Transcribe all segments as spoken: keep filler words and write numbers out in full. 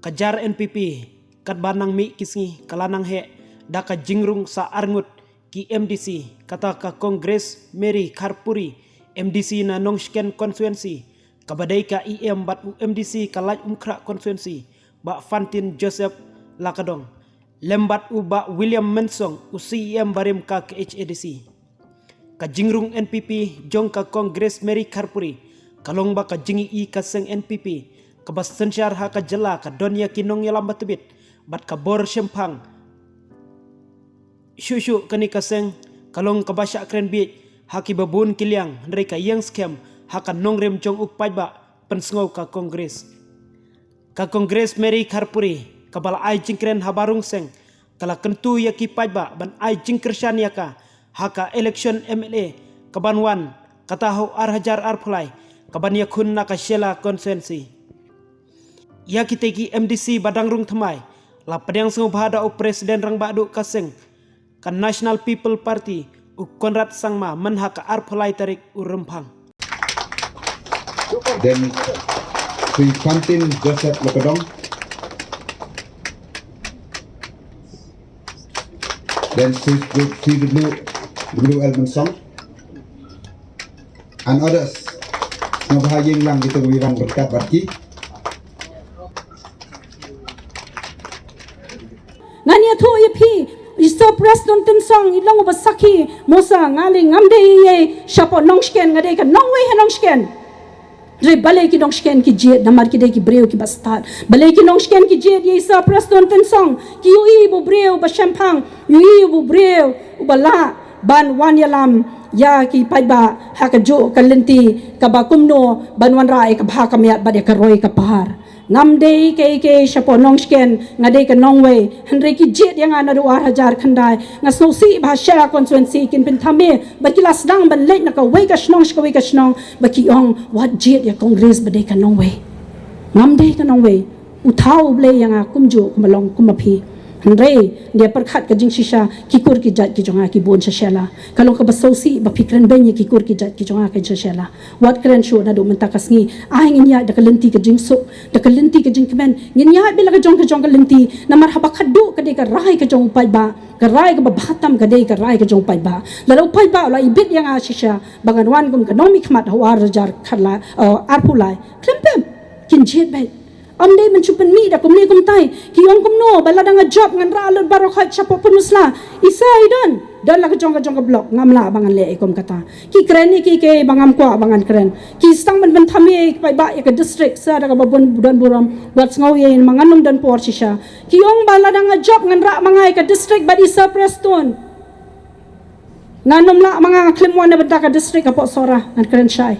Ka jar N P P katba nang mih ki sngi ka la nang heh da ka jingrung sa arngut ki M D C, kata ka Congress Mary Kharpuri, M D C na Nongshken Constituency, kaba dei ka E M bad u M D C ka Laitumkhrah Constituency, Bah Fantin Joseph Lakadong, lem bad u Bah William Mensong, u C E M barim ka K H A D C. Ka jingrung N P P jong ka Congress Mary Kharpuri ka long ba ka jingïohi ka seng N P P kaba synshar ha ka jylla ka don ïa ki nongïalam ba tbit bad ka bor shemphang. Shuh shuh kane ka seng ka long kaba shah kren bieit ha kiba bun ki liang, hynrei ka ïeng skhem ha ka nongrim jong u paidbah pynsngew ka Congress. Ka Congress Mary Kharpuri kaba la ai jingkren haba rung seng ka la kyntu ïa ki paidbah ban ai jingkyrshan ïa ka ha ka election M L A kaban wan, kata ha u ar hajar arphew lai, kaban ïakhun na ka Shella Constituency. Ïa kitei ki M D C ba dang rung thymmai la pdiang sngewbha da u President Rangbah Duh ka seng ka National People Party, u Conrad Sangma, mynha ka arphew lai tarik u Rymphang. Then Sri Fantin Joseph Lakadong. Then Sri, Sri W, W L Mensong and others. Sngewbha ïeng lang kita ba wan berkat bad ki. Ngan ïathuh ïa phi, i Sir Prestone Tynsong i long uba sakhi, Musa, nga lei ngam dei ei ei shapoh Nongshken, nga dei ka nongwei ha Nongshken. Hynrei balei ki Nongshken ki jied, namar ki dei ki briew kiba stad. Balei ki Nongshken ki jied ïa i Sir Prestone Tynsong? Ki ïohi ba u briew ba shemphang, ïohi ba u briew uba lah ban wan ïalam ïa ki paidbah ha kajuh ka lynti kaba kumno ban wanrah ïa ka bha ka miat bad ïa ka roi ka par. Ngam dei kiei kiei shapoh Nongshken, nga dei ka nongwei. Hynrei ki jied ïa nga naduh ar hajar khyndai. Nga sngewsih ba ha Shella Constituency kin pynthame ba ki la sdang ban leit na kawei ka shnong sha kawei ka shnong ba ki ong, wat jied ïa Congress ba dei ka nongwei. Ngam dei ka nongwei. U thaw U Blei ïa nga kumjuh kum ba long kum ma phi. Hynrei nda pyrkhat ka jingshisha, ki kur ki jait ki jong nga ki bun sha Shella. Ka long kaba sngewsih ba phi kren beiñ ïa ki kur ki jait ki jong nga ka sha Shella. Wat kren shuh naduh mynta ka sngi. Ai ngin ïaid da ka lynti ka jingsuk, da ka lynti ka jingkmen. Ngin ïaid beit la ka jong ka jong ka lynti. Namar haba khadduh ka dei ka rai ka jong u paidbah, ka rai kaba bha tam ka dei ka rai ka jong u paidbah. Lada u paidbah u la ibit ïa nga shisha ba ngan wan kum ka nongmihkhmat ha u ar hajar khatlai, eh, arphew lai, khlem pep kin jied beit. Ym dei ban shu pynmih da kumne kumtai. Ki ong kumno ba lada nga jop ngan rah lut baroh khoit shapoh Pynursla. Isa i don, don la ka jong ka jong ka block, ngam lah ba ngan leh ïa kum kata. Ki kren ïa kiei kiei ba ngam kwah ba ngan kren. Ki sdang ban pynthame ïa ki paidbah ïa ka district, sa da kaba bun don burom. Wat sngew ïa in, ma ngan ym don por shisha. Ki ong ba lada nga jop ngan rah ma nga ïa ka district bad i Sir Prestone. Ngan ym lah ma nga, nga khlem wan na bynta ka district hapoh Sohra, ngan kren shai.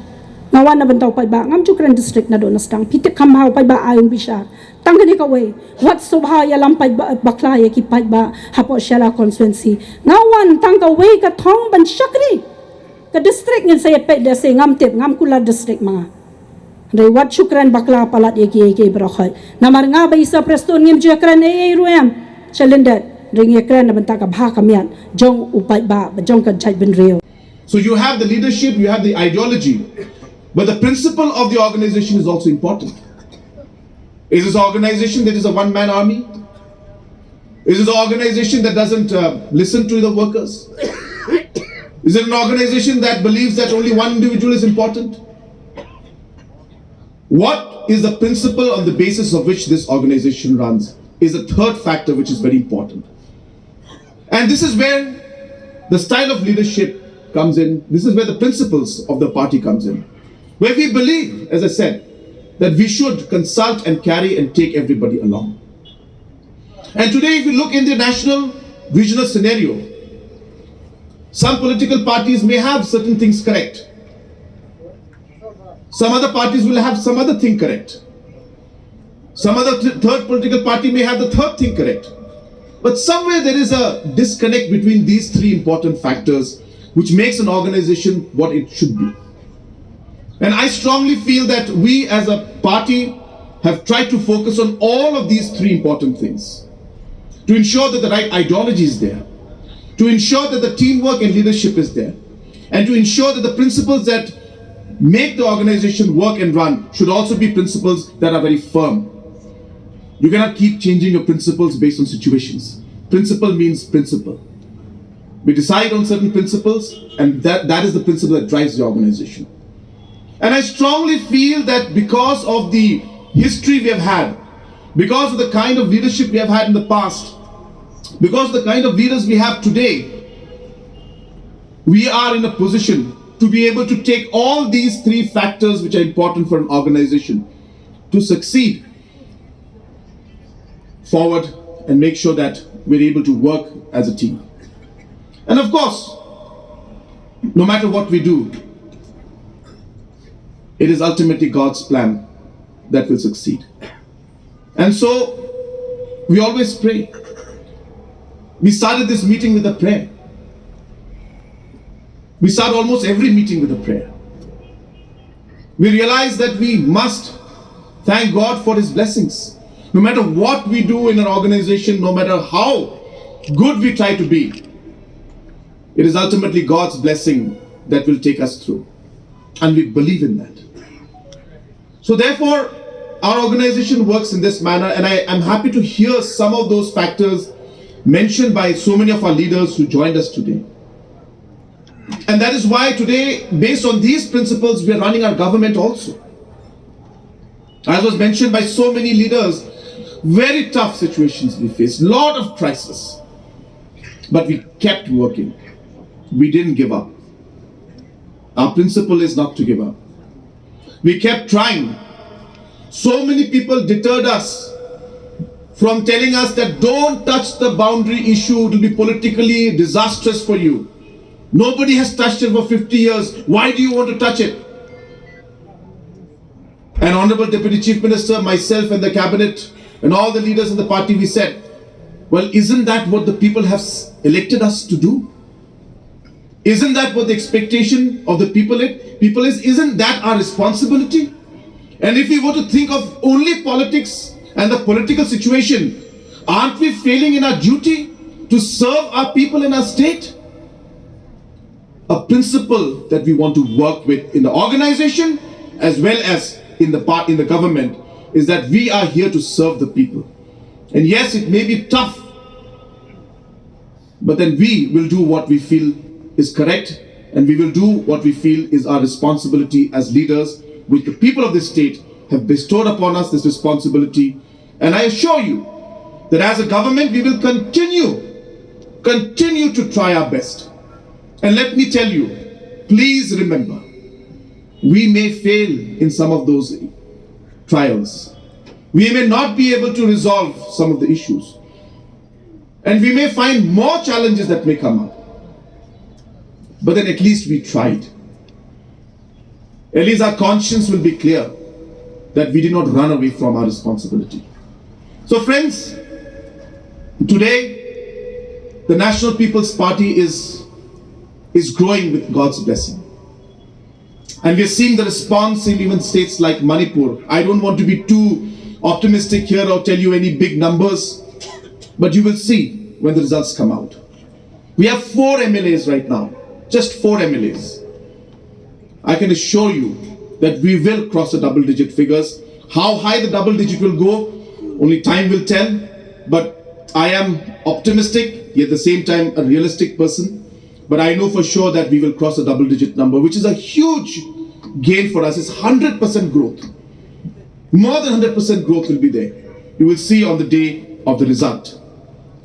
Nga wan na bynta u paidbah, ngam ju kren district naduh na sdang. Phi tip kham bha u paidbah ai un bishar. Tang kane kawei, wat sngewbha ïalam paidbah bakla ïa ki paidbah hapoh Shella Constituency. Nga wan tang kawei ka thong ban shakri. Ka district ngin sa ïa peit lehse, ngam tip, ngam kular district ma nga. Hynrei wat shu kren bakla palat ïa kiei kiei baroh khoit. Namar nga bad i Sir Prestone ngim ju ïa kren ei ei ruh em sha lyndet. Hynrei ngi ïa kren na bynta ka bha ka miat jong u paidbah, ba jong ka jaitbynriew. So you have the leadership, you have the ideology, but the principle of the organization is also important. Is this an organization that is a one-man army? Is this an organization that doesn't, uh, listen to the workers? Is it an organization that believes that only one individual is important? What is the principle on the basis of which this organization runs is a third factor which is very important. And this is where the style of leadership comes in. This is where the principles of the party comes in. Where we believe, as I said, that we should consult and carry and take everybody along. And today, if you look in the national regional scenario, some political parties may have certain things correct. Some other parties will have some other thing correct. Some other th- third political party may have the third thing correct. But somewhere there is a disconnect between these three important factors which makes an organization what it should be. And I strongly feel that we as a party have tried to focus on all of these three important things to ensure that the right ideology is there, to ensure that the teamwork and leadership is there, and to ensure that the principles that make the organization work and run should also be principles that are very firm. You cannot keep changing your principles based on situations. Principle means principle. We decide on certain principles, and that, that is the principle that drives the organization. And I strongly feel that because of the history we have had, because of the kind of leadership we have had in the past, because of the kind of leaders we have today, we are in a position to be able to take all these three factors which are important for an organization to succeed forward and make sure that we're able to work as a team. And of course, no matter what we do, it is ultimately God's plan that will succeed. And so we always pray. We started this meeting with a prayer. We start almost every meeting with a prayer. We realize that we must thank God for His blessings. No matter what we do in an organization, no matter how good we try to be, it is ultimately God's blessing that will take us through. And we believe in that. So, therefore, our organization works in this manner, and I am happy to hear some of those factors mentioned by so many of our leaders who joined us today. And that is why today, based on these principles, we are running our government also. As was mentioned by so many leaders, very tough situations we faced, lot of crisis. But we kept working. We didn't give up. Our principle is not to give up. We kept trying. So many people deterred us from telling us that don't touch the boundary issue, it will be politically disastrous for you. Nobody has touched it for fifty years. Why do you want to touch it? And Honorable Deputy Chief Minister, myself and the cabinet and all the leaders in the party, we said, well, isn't that what the people have s- elected us to do? Isn't that what the expectation of the people it people is? Isn't that our responsibility? And if we were to think of only politics and the political situation, aren't we failing in our duty to serve our people and our state? A principle that we want to work with in the organization as well as in the part in the government is that we are here to serve the people. And yes, it may be tough, but then we will do what we feel is correct, and we will do what we feel is our responsibility as leaders, which the people of this state have bestowed upon us this responsibility. And I assure you that as a government, we will continue, continue to try our best. And let me tell you, please remember, we may fail in some of those trials. We may not be able to resolve some of the issues. And we may find more challenges that may come up. But then at least we tried. At least our conscience will be clear that we did not run away from our responsibility. So, friends, today the National People's Party is, is growing with God's blessing. And we're seeing the response in even states like Manipur. I don't want to be too optimistic here or tell you any big numbers, but you will see when the results come out. We have four M L As right now, just four M L As. I can assure you that we will cross the double digit figures. How high the double digit will go, only time will tell. But I am optimistic, yet at the same time, a realistic person. But I know for sure that we will cross a double digit number, which is a huge gain for us. It's one hundred percent growth. More than one hundred percent growth will be there. You will see on the day of the result.